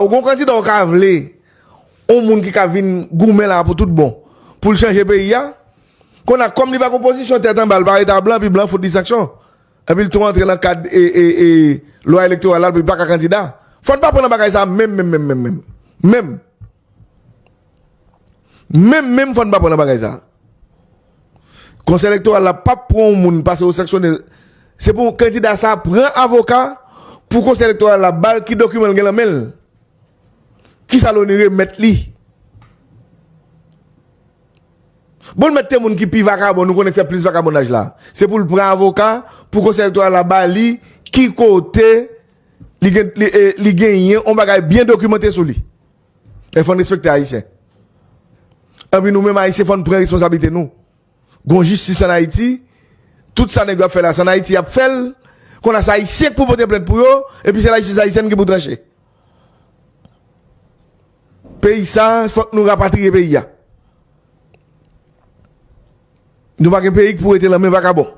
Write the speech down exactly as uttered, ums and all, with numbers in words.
Ou gon kandida ou ka vle, yon moun ki ka vin goumen la pou tout bon, pou l chanje peyi a. Kounye a, kòm li pa gon pozisyon, tèt anba, l pa rete a blan, epi blan fout li sanksyon. Epi l tou antre nan kad e, e, e, lwa elektoral la, epi l pa ka kandida. Fò n pa pran nan bagay sa menm, menm, menm, menm, menm. Menm, menm, fò n pa pran nan bagay sa. Konsèy elektoral la p ap pran yon moun pase yo sanksyone. Se pou kandida sa pran avoka pou konsèy elektoral la ba l ki dokiman l gen nan men l. Kisa l oniwe mèt li? Bon, l mèt te moun ki pi vakabon, nou konnen k fè plis vakabonnaj la. Se pou l pran avoka pou konsèy elektoral la ba li ki kote li gen, li, e, li genyen yon bagay byen dokimante sou li. E fò n respekte Ayisyen. Epi nou menm Ayisyen, fò n pran responsablite nou. Gon jistis ann Ayiti, tout sa nèg yo ap fè la, se ann Ayiti y ap fè l. Kounye a se Ayisyen k pou pote plent pou yo, epi se lajistis ayisyèn ki pou tranche. Peyi sa, fòk nou rapatriye peyi a. Nou pa gen peyi k pou rete nan men vakabon.